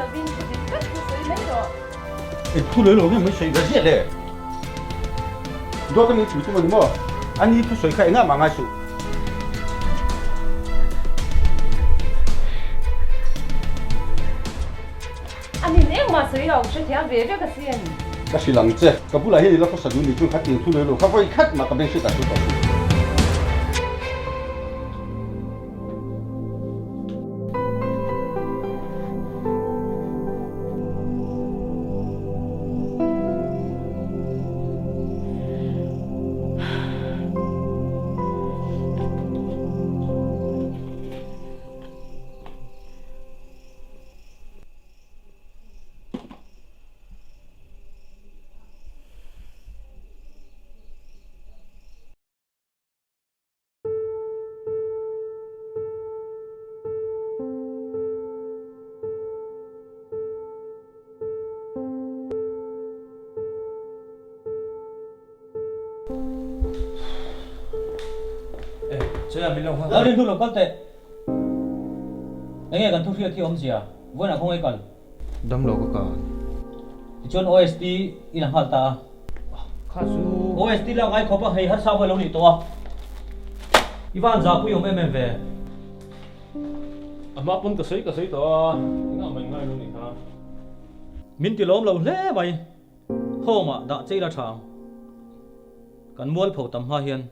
lovin thu dik vek chu sawi mai rawh. Eng thu leh lo nge mai sawi ve ziah le? Dawt a min chhui tum a ni maw? A ni thu sawi kha engah mah ngai suh. A nin engmah sawi lo, hrethiam ve vek asin. Ka hrilh ang che, ka bulah hian i la khawsa duh ni chuan khatiang thu leh lo kha vawi khat mah ka beng hriat ah sawi tawh suh. Lalrin hnu lo kal teh. Enge kan thu hriat hi awmzia? Vawiinah khawngaih kal. Damlo ka kal. Tichuan OST i la nghal ta a. Kha chu. OST lak ngai khawp a, hei harsa pawh a lo nih tawh a. I van zahpui awm em em ve. A hma pawn ka sawi ka sawi tawh a, engah mah in ngai lo nih kha. Min ti lawm lo hle mai. Home ah dah cheila tha ang. Kan mualpho tam hma hian.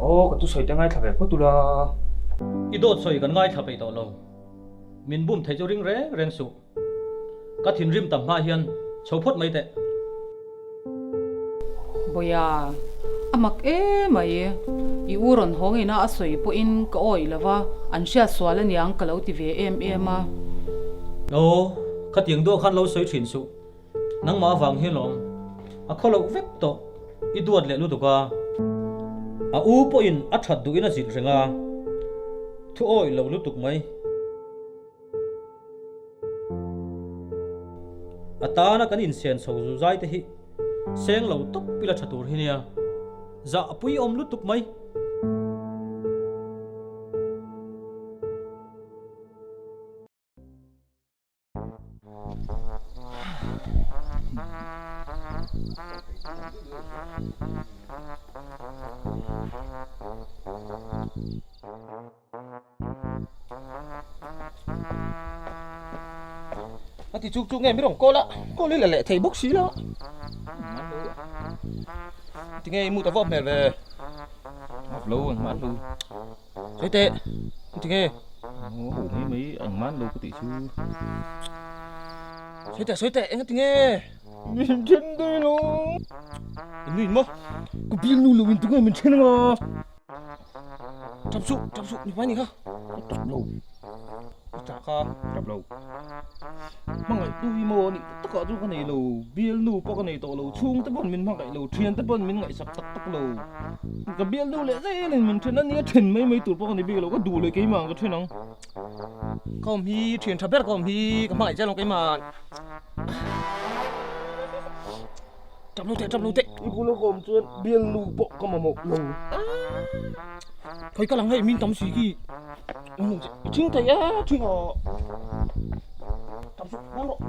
Aw ka thusawi te ngaithla ve phawt ula. I dawt sawi kan ngaithla peih tawh lo. Min bum theih chu ring reng reng suh. Ka thinrim tam hma hian chho phawt mai teh. Bawia, a mak emai. I u rawn hawng ina a sawi pawhin ka awih lo va, an hriat sual aniang ka lo ti ve em em a. Aw, khatiang duah khan lo sawi thin suh. Nangmah avang hi lawm a khaw loh vek tawh i duat leh lutuk a. A u pawhin a that duhin a zilh reng a, thu awih lo lutuk mai. A tana kan insen chho zu zai te hi seng lo tawp ila tha tur hi nia, zah a pui awm lutuk mai. A ti chuk chuk nge mi rawn call a, call hi la leh thei bawk si lo. Tinge i mut a vawp hmel ve? Vawp lo ang man lo. Sawi teh, tinge? Ho mai mai ang man lo ka tih chu. Sawi teh, sawi teh, enga tinge? Min then daih lo. In nuin maw? Ka bialnu lo in tinge min then anga? Tap suh, tap suh, ni pai ni kha. Ka tap lo. Ka chak a. Tap lo. Hmangaih tu hi maw nih tak takah chu ka nei lo. Bialnu pawh ka nei tawh lo. Chhungte pawn min hmangaih lo. Thiante pawn min ngaihsak tak tak lo. Ka bialnu leh zelin min then a nia then mai mai tur pawh ka ni bik lo. Ka duh leh keimah ang ka then ang. Ka awm hi thian tha ber ka awm hi ka hmangaih chiah lo keimah. Tap lo teh, tap lo teh. I bula ka awm chuan bialnu pawh ka mamawh lo. Khawi ka lang hei min tam si khi. I thing thei e, thing aw. Tap suh, nang rawh.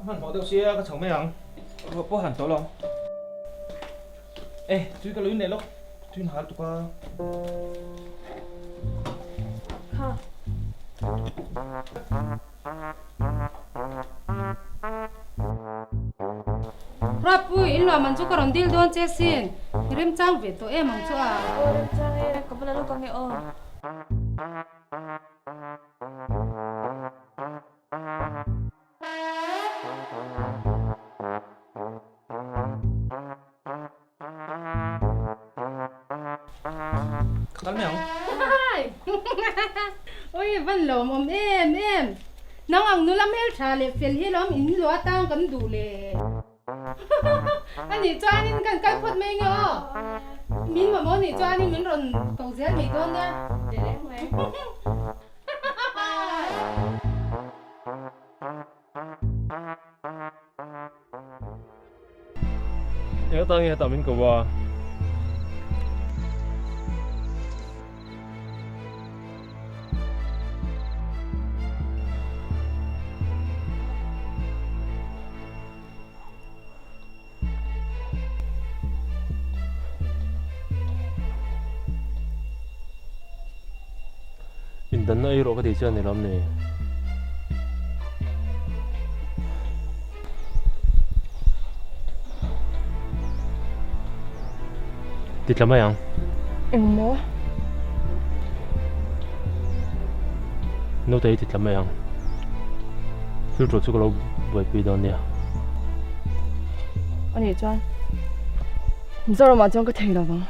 hmanhmawh deuh sia ka chho mai ang. Ruah pawh han tawh lo. E, tui ka lo in leh lawk. Tui in hal tuk a. Kha. Ruatpui, in luah man chu ka rawn dil dawn che sin. I remchang ve tawh em ang chu a. Aw remchang e, ka va la lawk ang e aw. Ka kal mai ang. Ui van lawm awm em em. Nang ang nula hmeltha leh fel hi lawm in luah atang kan duh le. A nih chuanin kan kal phawt mai nge aw. Min mamawh nih chuanin min rawn ko zel mai dawn nia. Eng atan nge hetah min ko a? Indanna ei rawh ka tih chian ni lam ni. Ti tla mai ang. Engmaw? Naute hi ti tla mai ang. Thil ṭul chu ka lo buaipui dawn nia. A nih chuan Mizoramah chuan ka thei lo vang.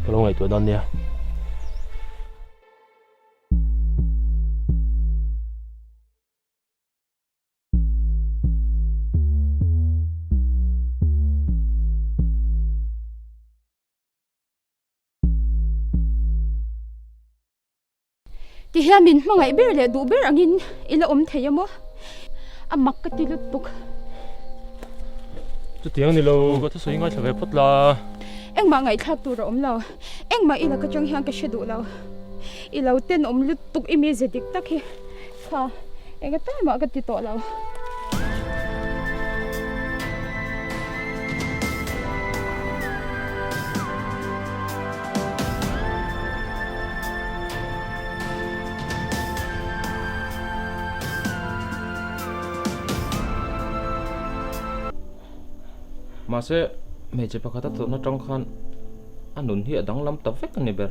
Ka lo ngaihtuah dawn nia. Ti hian min hmangaih ber leh duh ber angin i la awm thei a maw? A mak ka ti lutuk. Chutiang ni lo, ka thusawi ngaithla ve phawt la. Engmah ngaihthlak tur a awm lo. Engmah i laka tang hian ka hre duh lo. I lo tenawm lutuk i mize dik tak hi. Kha, enga tan mah ka ti tawh lo. Mahse, hmeichhe pakhat a tawrhna tang khan a nun hi a danglam ta vek a ni ber.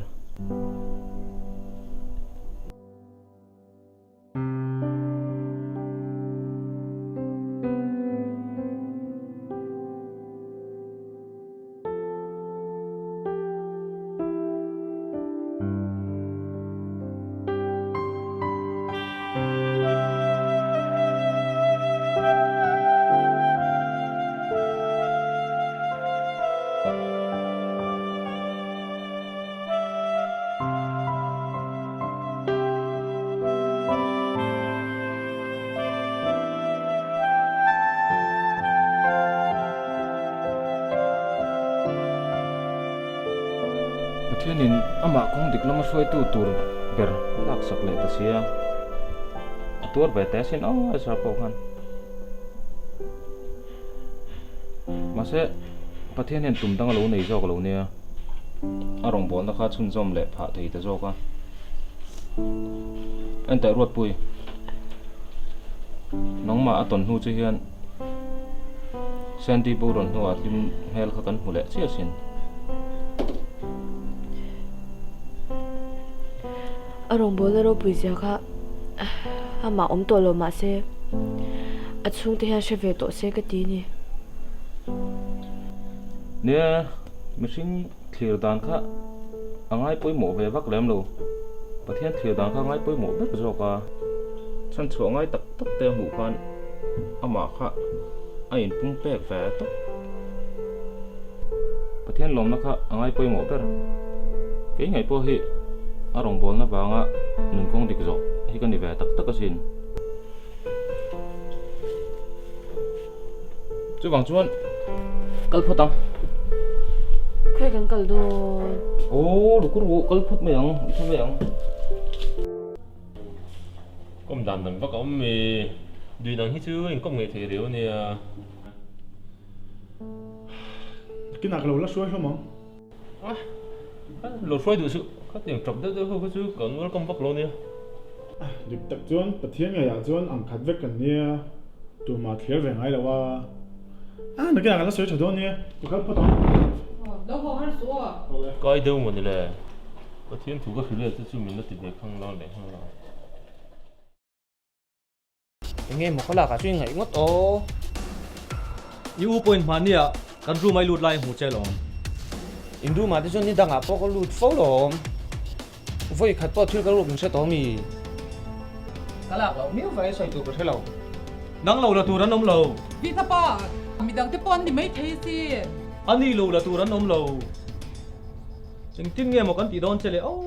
Pathianin amah kawng dik lama hruaitu tur ber a laksak leh ta sia, a tuar ve teh asin aw Ezra pawh khan. Mahse, Pathian hian tum dang a lo nei zawk lo nia, a rawngbawlna kha chhunzawm leh phah thei ta zawk a. Enteh Ruatpui, nangmah a tawn hnu che hian Sandy bo rawn hnuah hlim hmel kha kan hmu leh chiah asin. A rawngbawlna ropui zia kha amah awm tawh lo mahse a chhungte hian hre ve tawh se ka ti ni. Nia, mihring thlir dan kha a ngai pawimawh ve vak lem lo. Pathian thlir dan kha a ngai pawimawh ber zawk a. Chhanchhuah ngai tak tak te a hmuh khan amah kha a inpum pek ve tawp. Pathian lawmna kha a ngai pawimawh ber. Kei ngaih pawh hi a rawngbawlna vanga nunkawng dik zawh hi ka ni ve tak tak asin. Chuvang chuan kal phawt ang. Khawi kan kal dawn? Aw, lukur kal phawt mai ang, i tha mai ang. Kawm dan. Dan dang vak a awm mi. Dui dang hi chu a inkawp ngaih theih riau a nia. Kinah ka lo la hruai hlawm ang. Lo hruai duh suh. Khatiang tap deuh deuh ho kha chu kan welcome vak lo nia. Dik tak chuan Pathian ngeiah chuan ang khat vek kan nia. Tumah thlir ve ngai lo a. A nakinah kan la sawi tha dawn nia. Ka kal phawt ang. Lo haw har suh aw. Kai deuh mawni le. Pathian thu ka hrilh e chu chu min la ti ve khang lang leh nghal ang. Enge maw ka lakah chu i ngaih ngawt aw. I u pawhin hmahniah kan room a i lut lai hmu che lawm. In room ah te chuan ni dangah pawh ka lut fo lawm. Vawi khat pawh thil ka ruk min hre tawh mi. Ka lak loh miau vangin sawi tur ka hre lo. Nang lo la tur an awm lo. Vita pa, midang te pawh an ni maithei si. A ni lo la tur an awm lo. Engtin nge maw kan tih dawn che le aw.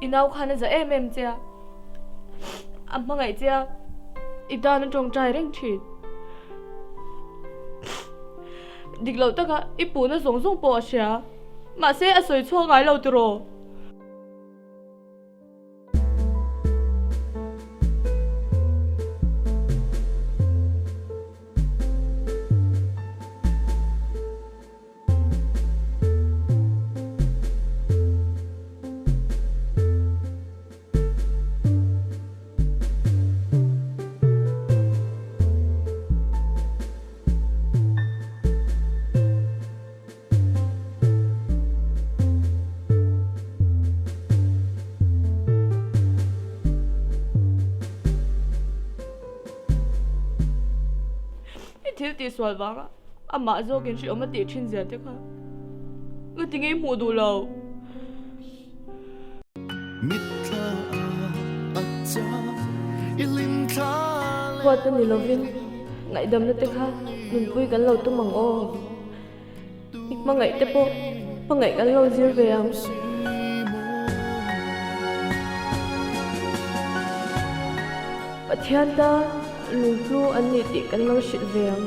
I nau khan a za em em che a, a hmangaih che a, i tan a tawngtai reng thin. Dik loh taka i puhna zawng zawng pawh a hria, mahse a sawi chhuak ngai lo tiraw? I thil tih sual vanga amah zawkin hriawm a tih thin zia te kha ka ti ngei hmuh duh lo. Huat a ni lovin ngaihdamna te kha nunpui kan lo tum ang aw. I hmangaih te pawh hmangaih kan lo zir ve ang. Pathian ta lungtlu an ni tih kan lo hrilh ve ang.